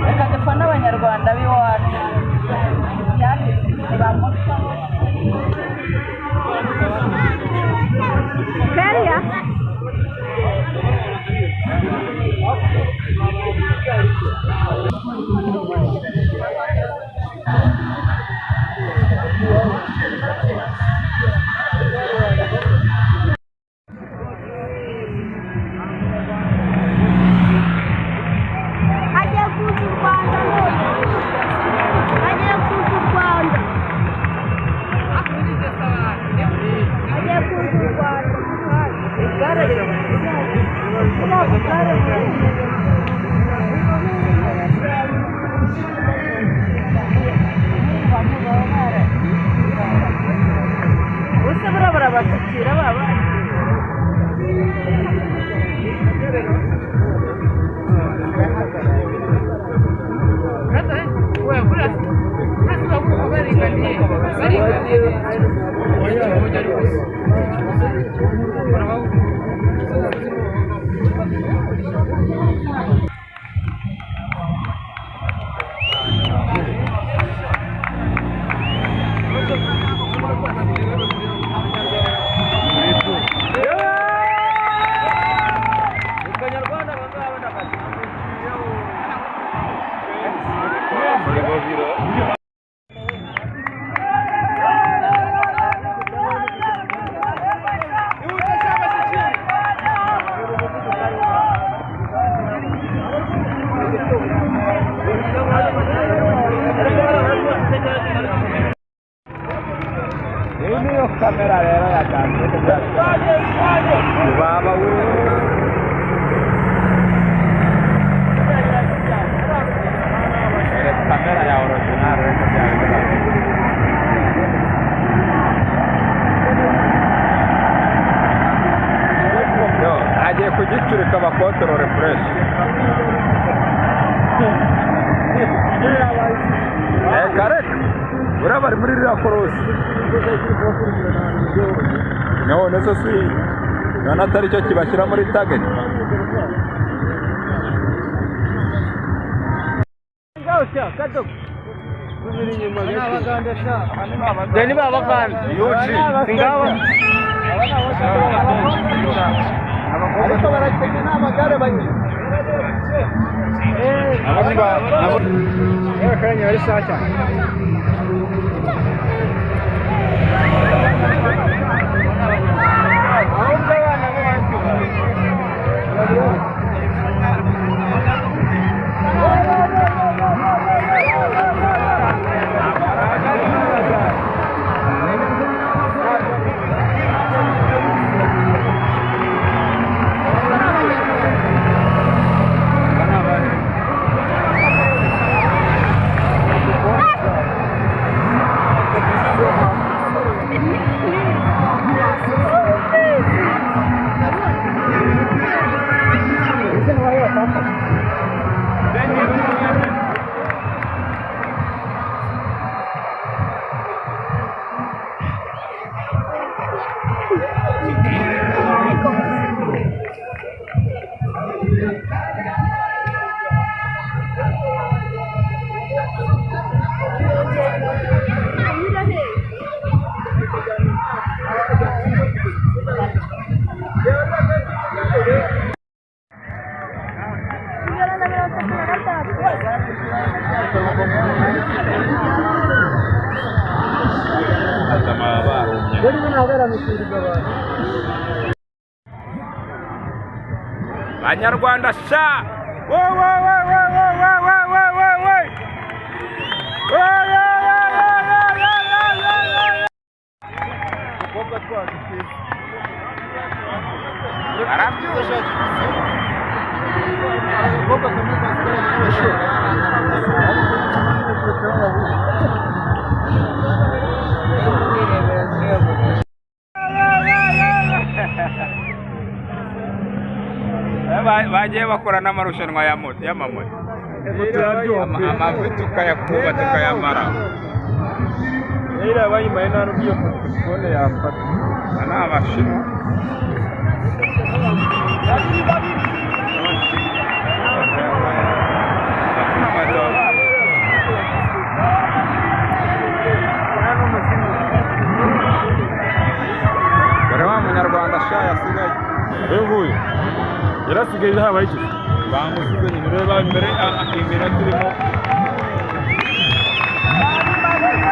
Reka dufane abanyarwanda b'iwacu. Kariya agiye kuza u Rwanda none, agiye kuza u Rwanda, agiye kuza u Rwanda. Ubuse buriya barabashyikira baba. Kamera rero yatangiye baba we kamera ya original rero yo agiye kugicurika bakontorore fresh. Reka buriya bari muri ririya korosi none se si none atari cyo kibashyira muri target. Ariko barakenya n'amagare bagira. Banyarwanda sha! Wo wo wo wo wo wo wo wo wo wo! Wo wo wo wo wo wo wo wo! Umukobwa twacu twiza. Arabyuka. Agakobwa kamwe kasigaye n'abasore. Bagiye bakora n'amarushanwa ya moto y'amamoto. Amavi tukayakuba tukayamara. Iriya bayimaye nta n'ubwo iyo telefone yafata. Aba ni abashinwa. Hakuna moto. Dore wa munyarwanda sha yasigaye. Uyu nguyu yarasigaye habaye iki? Bamusize nyine ureba imbere iminota irimo.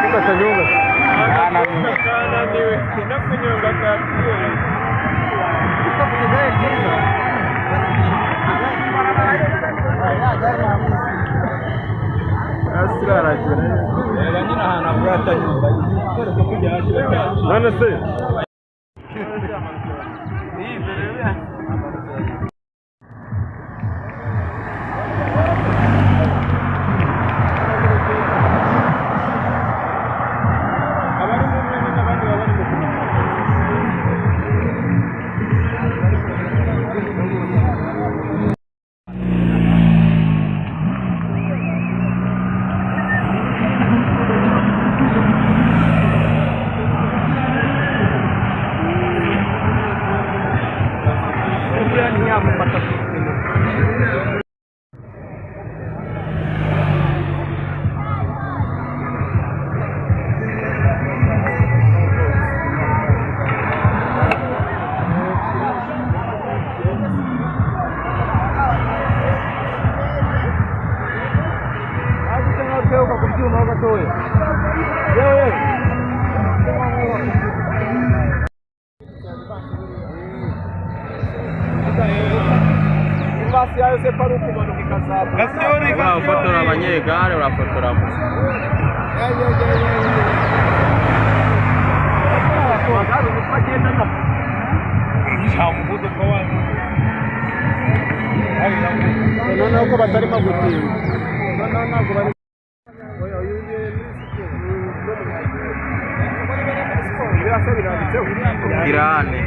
Kuko atanyonga. Yananiwe. Kananiwe no kunyonga kapfuye. Hasi aragera. Reba nyine ahantu avuye atanyonga. None se Abari mu mwanya n'abandi baba bari mu kunyonga. Ibasi yayo se ko ari ukumanuka ikazamuka. Ufotora abanyegare urafotora Noneho ko batarimo gutinda. Noneho ntabwo bari. Irane.